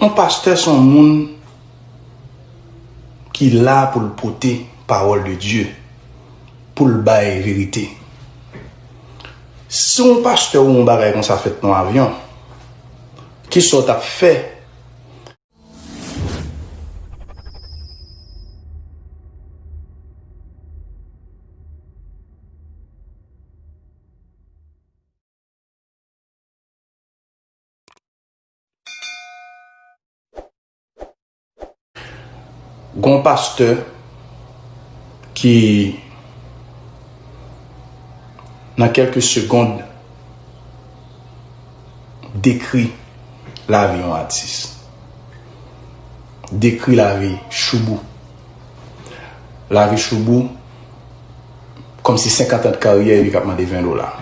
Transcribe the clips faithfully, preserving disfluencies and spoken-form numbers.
Yon pastè se yon moun ki la pou l pote pawòl de Dye, pou l bay verite. Si yon pastè ou yon bagay konsa fèt nan yon avyon, kisa w t ap fè? Gon pastè ki, nan kèlke segond, dekri lavi yon atis. Dekri lavi Shoubou. Lavi Shoubou, kòmsi senkant an de karyè, epi k ap mande ven dola.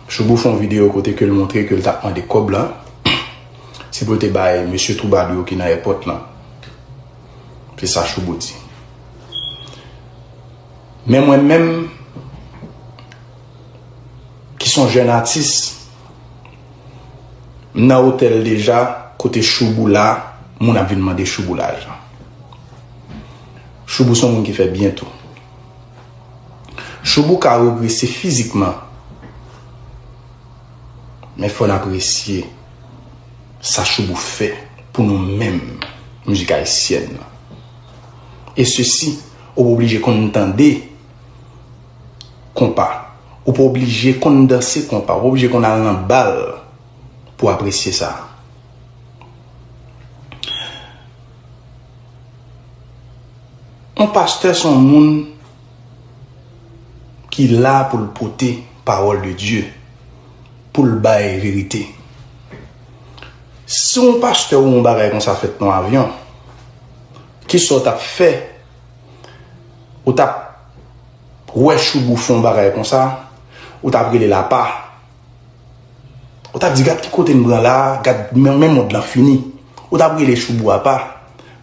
Shoubou fè yon videyo kote ke l montre ke l t ap mande kòb la, se pou l te bay mesye twoubadou yo ki nan èpòt lan. Se sa Shoubou di. Men mwen menm, ki se yon jèn atis, m nan otèl deja, kote Shoubou la, moun ap vin mande Shoubou lajan. Shoubou se yon moun ki fè byen tou. Shoubou ka regrese fizikman, men fò n apresye sa Shoubou fè pou nou menm mizik ayisyèn nan. E sesi, ou pa oblije konn tande konpa. Ou pa oblije konn danse konpa. Ou pa oblije konn al nan bal pou apresye sa. Yon pastè se yon moun ki la pou l pote pawòl de Dye, pou l bay verite. Si yon pastè ou yon bagay konsa fèt nan yon avyon, kisa w t ap fè? Ou t ap wè Shoubou fè yon bagay konsa, ou t ap rele l apa. Ou t ap di, "Gad ki kote n pran la, gad men, men mond lan fini." Ou t ap rele Shoubou apa,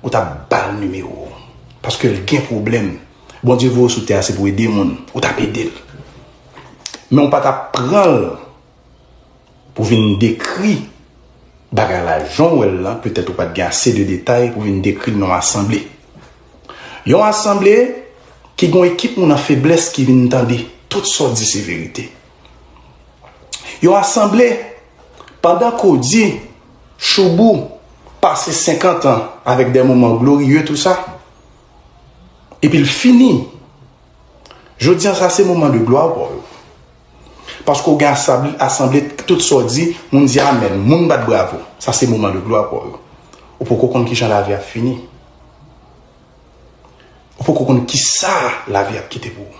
ou t ap ba l nimewo w. Paske l gen pwoblèm. Bondye voye w sou tè a, se pou ede moun. Ou t ap ede l. Men ou pa t ap pran l pou vin dekri bagay la jan w wè l lan, petèt ou pa t gen ase de detay pou vin dekri l nan yon asanble. Yon asanble ki gen yon ekip moun an feblès ki vin tande tout sa w di se verite. Yon asanble, pandan ke w di Shoubou pase senkant an avèk de moman gloriye, tou sa, epi l fini. Jodi a, sa se moman de glwa pa w yo. Paske w gen asab-, asanble, tout sa w di, moun di amèn, moun bat bravo. Sa se moman de glwa pa w yo. Ou poko konn kijan lavi ap fini. Ou poko konn kisa lavi ap kite pou ou.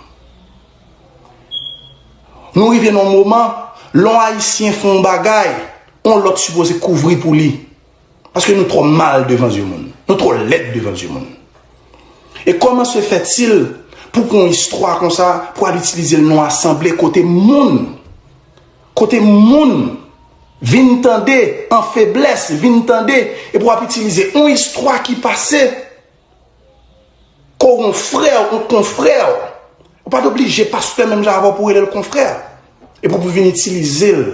Nou rive nan yon moman, lè yon Ayisyen fè yon bagay, yon lòt sipoze kouvri pou li. Paske nou twò mal devan zye moun. Nou twò lèd devan zye moun. E kòman se fètil pou pran yon istwa konsa, pou al itilize l nan yon asanble kote moun, kote moun vin tande an feblès, vin tande, epi w ap itilize yon istwa ki pase, ke w yon frè, yon konfrè. Ou pa t oblije pastè menm jan avè w pou w rele l konfrè. Epi w vin itilize l.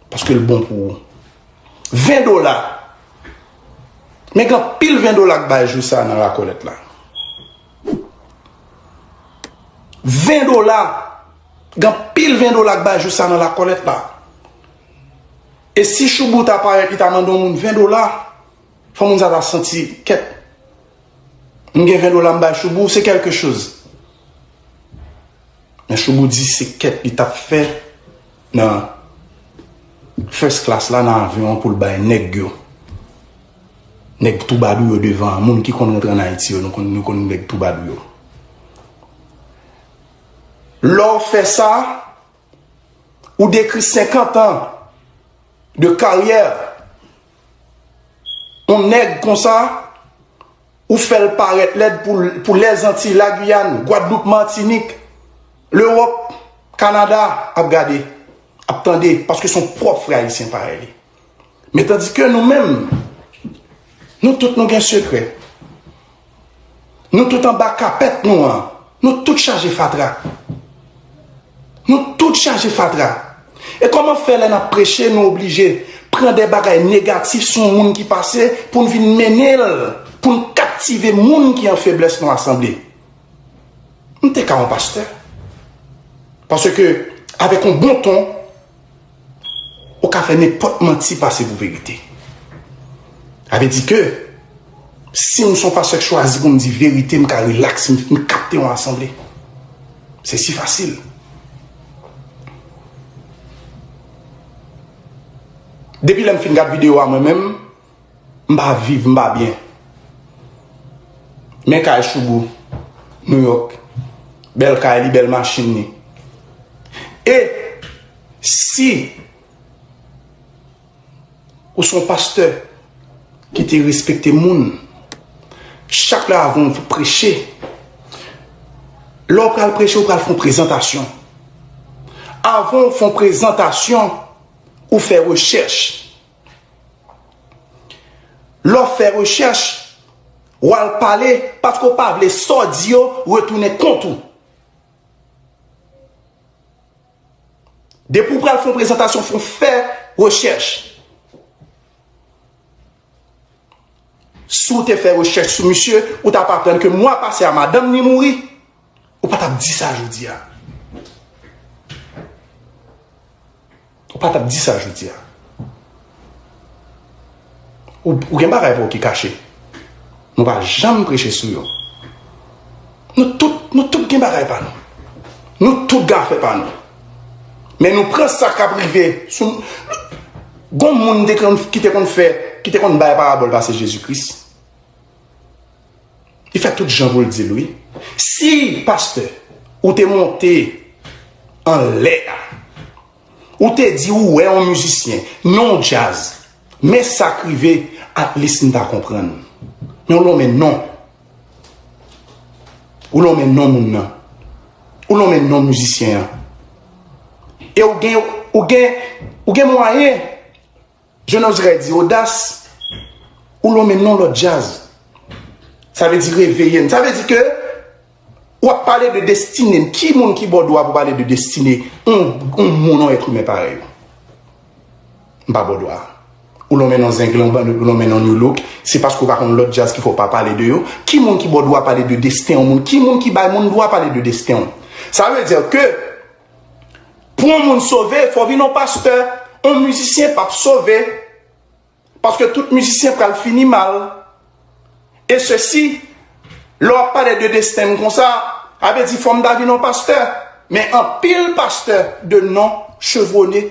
Paske l bon pou ou. Ven dola. Men gen anpil ven dola k bay jou sa nan lakòlèt la. Ven dola. Gen anpil ven dola k bay jou sa nan lakòlèt la. E si Shoubou ta parèt, li ta mande yon moun ven dola, fò moun sa ta santi, kèt. M gen ven dola m bay Shoubou, se kèlke choz. Men Shoubou di se kèt li t ap fè nan first class la, nan avyon an pou l bay nèg yo. Nèg twoubadou yo devan an, moun ki konn rantre ann Ayiti yo, nou konn, nou konn nèg twoubadou yo. Lè w fè sa, ou dekri senkant an de karyè yon nèg konsa, ou fè l parèt lèd pou, pou Lèzantiy, Lagiyàn, Gwadloup, Matinik, Lewòp, Kanada ap gade, ap tande, paske se yon pwòp frè ayisyen parèy li. Men tandike nou menm, nou tout nou gen sekrè. Nou tout anba kapèt nou an, nou tout chaje fatra. Nou tout chaje fatra. E kòman fè lè n ap preche, nou oblije pran de bagay negatif sou yon moun ki pase pou n vin mennen l, pou n kaptive moun ki an feblès nan asanble? M te ka yon pastè. Paske, avèk yon bon ton, ou ka fè nenpòt manti pase pou verite. Sa vle di ke, si m se yon pastè k chwazi pou m di verite, m ka rilaks, m, m kapte yon asanble. Se si fasil. Depi lè m fin gad videyo a, mwen menm, m pa viv, m pa byen. Men kay Shoubou, New York. Bèl kay li, bèl machin li. E si ou se yon pastè ki te respekte moun, chak lè avan w preche, lè w pral preche, ou pral fè yon prezantasyon. Avan w fè yon prezantasyon, ou fè rechèch. Lè w fè rechèch, w al pale, paske w pa vle sa w di yo retounen kont ou. Depi w pral fè yon prezantasyon, fò w fè rechèch. Si w te fè rechèch sou misye, ou t ap aprann ke mwa pase a, madanm li mouri. Ou pa t ap di sa jodi a. Ou pa t ap di sa jodi a. Ou, ou gen bagay pa w ki kache. Nou pa janm preche sou yo. Nou tout, nou tout gen bagay pa nou. Nou tout gen afè pa nou. Men nou pran sa k ap rive sou, gon moun te konn, ki te konn fè, ki te konn bay parabòl pase Jezi Kris. Li fè tout jan pou l di l, wi. Si, pastè, ou te monte anlè a, ou te di ou wè yon mizisyen, non djaz, men sa k rive, at least m ta konprann. Men w lonmen non. Ou lonmen non moun nan. Ou lonmen non mizisyen an. E ou gen, ou gen, ou gen mwayen, je n'oserais dire odas, ou lonmen non lòt djaz. Sa vle di reveye n. Sa vle di ke w ap pale de destine n. Ki moun ki ba w dwa pou pale de destine yon, yon moun, yon èt imen parèy ou? M pa ba w dwa. Ou lonmen non Zenglen, ou lonmen non New Look, se paske w pa konn lòt djaz ki fè w pa pale de yo. Ki moun ki ba w dwa pale de desten yon moun? Ki moun ki bay moun dwa pale de desten w? Sa vle di ke pou yon moun sove, fò w vin yon pastè. Yon mizisyen p ap sove. Paske tout mizisyen pral fini mal. E sesi, lè w ap pale de desten m konsa, sa vle di fò m ta vin yon pastè. Men anpil pastè de non chevronné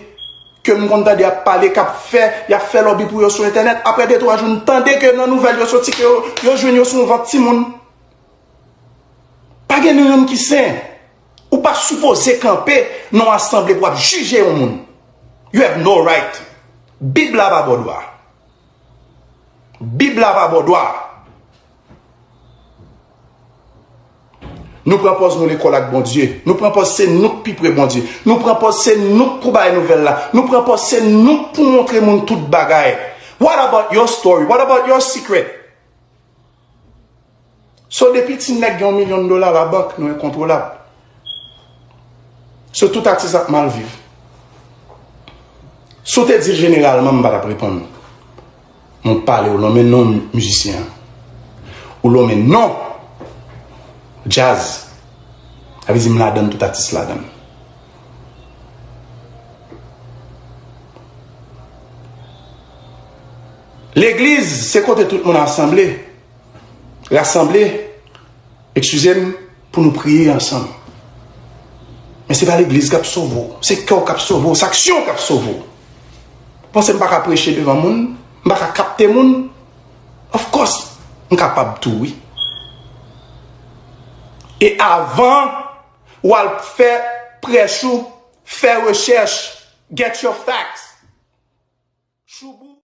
ke m konn tande ap pale, k ap fè, y ap fè lòbi pou yo sou entènèt. Apre de twa jou, n tande ke nan nouvèl yo soti ke yo, yo jwenn yo sou yon vant timoun. Pa gen nou youn ki sen. Ou pa sipoze kanpe nan yon asanble pou w ap jije yon moun. You have no right. Bib la pa ba w dwa. Bib la pa ba w dwa. Nou pran pòz nou lekòl ak Bondye. Nou pran pòz se nou k pi pre Bondye. Nou pran pòz se nou k pou bay nouvèl la. Nou pran pòz se nou k pou montre moun tout bagay. What about your story? What about your secret? So, depi ti nèg gen yon milyon dola labank, nou enkontwolab. So, tout atis ap mal viv. Si w te di l jeneralman, m pa t ap reponn. Men w pale, w lonmen non mizisyen an. W lonmen non djaz. Sa vle di m ladann, tout atis ladann. Legliz, se kote tout moun asanble. Rasanble, ekskize m, pou nou priye ansanm. Men se pa legliz k ap sove w, se kè w k ap sove w, se aksyon w k ap sove w. Ou panse m pa ka preche devan moun? M pa ka kapte moun? Of course, m kapab tou, wi. E avan w al fè prèch ou, fè rechèch, get your facts.